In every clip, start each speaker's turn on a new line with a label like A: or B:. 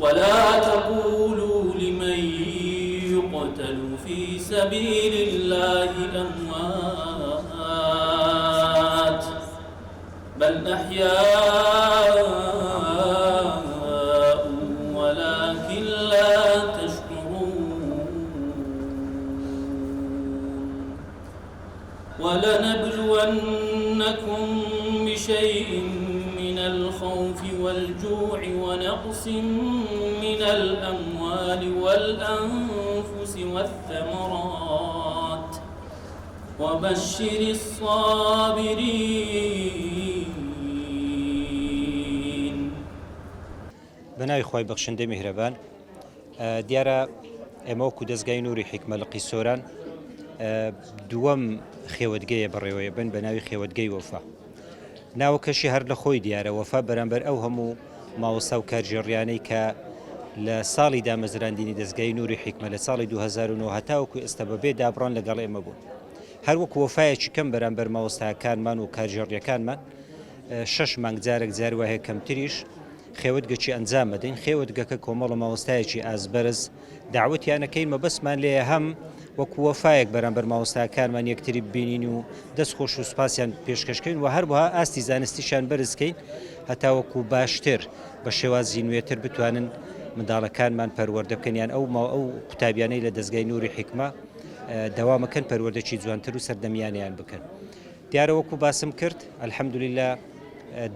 A: ولا تقولوا لمن يقتل في سبيل الله أموات بل أحياء ولكن لا تشعرون ولنبلونكم بشيء من الخوف والجوع ونقص من الأموال والأنفس والثمرات وبشر الصابرين.
B: بەناوی خوای بەخشندەی میهرەبان دیارە ئێمە وەکو دەزگای نوری حیکمە لقی سۆران دووەم خێوەتگەیە بەڕێوەیە بن بە ناوی خێوەتگەی وەفا ناوەکەشی هەر لە خۆی دیارە وەفا بەرامبەر ئەو هەموو ماوەسا و کارگێڕیانەی کە لە ساڵی دامەزراندنی دەزگای نوری حیکمە لە ساڵی 2009 هەتاوەکو ئێستا بەبێ دابڕان لەگەڵ ئێمە بوون هەر وەکو وەفایەکی کەم بەرامبەر ماوەستاکانمان و کارگێڕیەکانمان شەش مانگ جارێک جار وایە کەمتریش خێوەتگەکی ئەنجام ئەدەین، خێوەتگەکە کۆمەڵە مامۆستایەکی ئاست بەرز دەعوەتیان ئەکەین، مەبەستمان لێیە هەم وەکو وەفایەک بەرامبەر مامۆستاکانمان یەکتری ببینین و دەست خۆش و سوپاسیان پێشکەش کەین و هەروەها ئاستی زانستیشیان بەرز کەین هەتاوەکو باشتر بە شێوازی نوێتر بتوانن منداڵەکانمان پەروەردە بکەن یان ئەو ئەو قوتابیانەی لە دەزگای نوری حیکمە دەوامەکەن پەروەردەکی جوانتر و سەردەمیانیان بکەن. دیارە وەکو باسم کرد الحمدللە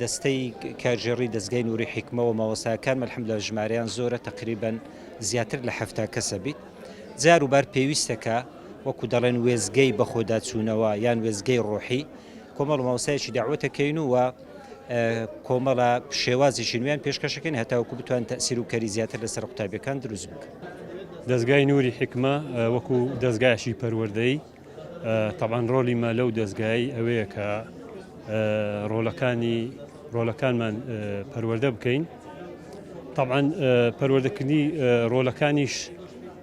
B: دەستەی کارگێڕی دەزگای نوری حیکمە و مامۆستاکانم الحمدللە ژمارەیان زۆرە تەقریبەن زیاتر لە 70 کەسە بیت جار و بار پێویستە کە وەکو دەڵێن وێزگەی بەخۆداچوونەوە یان وێزگەی ڕۆحی کۆمەڵ مامۆستایەکی داوەتەکەین و وە کۆمەڵە شێوازێکی نوێیان پێشکەشەکەین هەتاوەکو بتوان تەسیر و کەری زیاتر لەسەر قوتابیەکان دروست بکەن.
C: دەزگای نوری حیکمە وەکو دەزگایەکی پەروەردەیی تەبعەن ڕۆلی مە لەو دەزگایەی ئەوەیە کە ڕۆلەکانی ڕۆلەکانمان پەروەردە بکەین تەبعەن پەروەردەکردنی ڕۆلەکانیش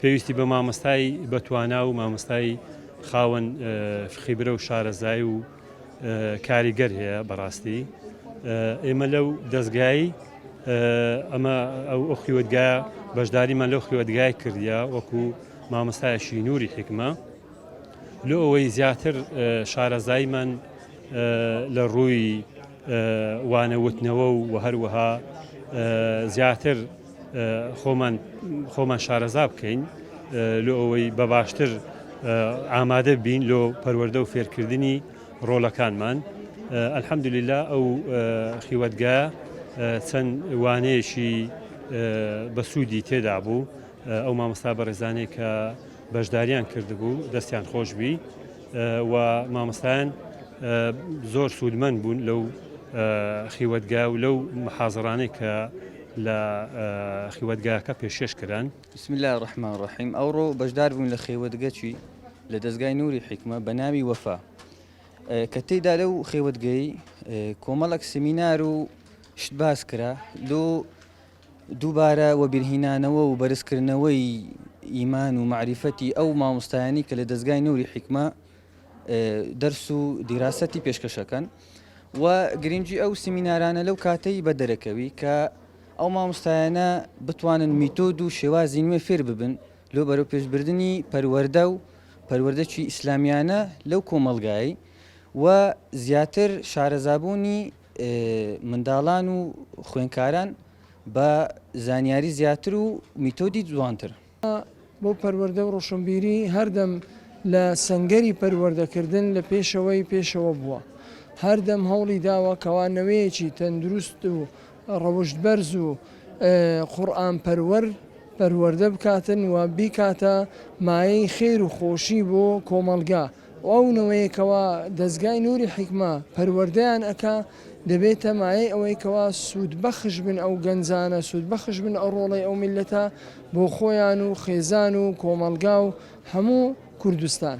C: پێویستی بە مامۆستای بەتوانا و مامۆستای خاوەن خیبرە و شارەزایی و کاریگەر هەیە بەڕاستی ئێمە لەو دەستگایی ئەمە ئەو ئەو خیوەتگایە بەشداریمان لەو خیوەتگای کردە وەکو مامۆستایەکی نوری حیکمە لۆ ئەوەی زیاتر شارەزاییمان لە ڕووی وانەوتنەوە و هەروەها زیاتر خۆمان خۆمان شارەزا بکەین لۆ ئەوەی بە باشتر ئامادە بین لۆ پەروەردە و فێرکردنی ڕۆڵەکانمان الحمدللە ئەو خیوەتگا چەند وانەیەکی بەسوودی تێدا بوو ئەو مامۆستا بەڕێزانەی کە بەشداریان کردبوو دەستیان خۆش بی و مامۆستایان زۆر سوودمەند بوون لەو خیوەتگا و لەو محازڕانەی کە لە خیوەتگاکە پێشکێش کران.
D: بسم اللە الرحمن الرحیم ئەوڕۆ بەشدار بووین لە خێوەتگەکی لە دەزگای نوری حیکمە بە ناوی وەفا کە تێیدا لەو خێوەتگەی کۆمەڵێک سمینار و شت باس کرا لۆ دووبارە وەبیرهینانەوە و بەرزکردنەوەی ئیمان و مەعریفەتی ئەو مامۆستایانەی کە لە دەزگای نوری حیکمە دەرس و دیراسەتی پێشکەشەکەن و گرنگی ئەو سیمینارانە لەو کاتەی بە دەرەکەوی کە ئەو مامۆستایانە بتوانن میتۆد و شێوازی نوێ فێر ببن لۆ بەرەو پێشبردنی پەروەردە و پەروەردەکی ئیسلامیانە لەو کۆمەڵگای و زیاتر شارەزابوونی منداڵان و خوێنکاران بە زانیاری زیاتر و میتۆدی جوانتر.
E: بۆ پەروەردە و ڕۆشنبیری هەردەم لە سەنگەری پەروەردەکردن لە پێشەوەی پێشەوە بووە، هەردەم هەوڵی داوە کەوا نەوەیەکی تەندروست و ڕەوشت بەرز و قورئان پەروەر پەروەردە بکاتن و بیکاتە مایەی خێر و خۆشی بۆ کۆمەڵگا. ئەو نەوەیە کەوا دەزگای نوری حیکمە پەروەردەیان ئەکا دەبێتە مایەی ئەوەی کەوا سوودبەخش بن ئەو گەنجانە سوودبەخش بن ئەو ڕۆڵەی ئەو میللەتە بۆ خۆیان و خێزان و کۆمەڵگا و هەموو کوردستان.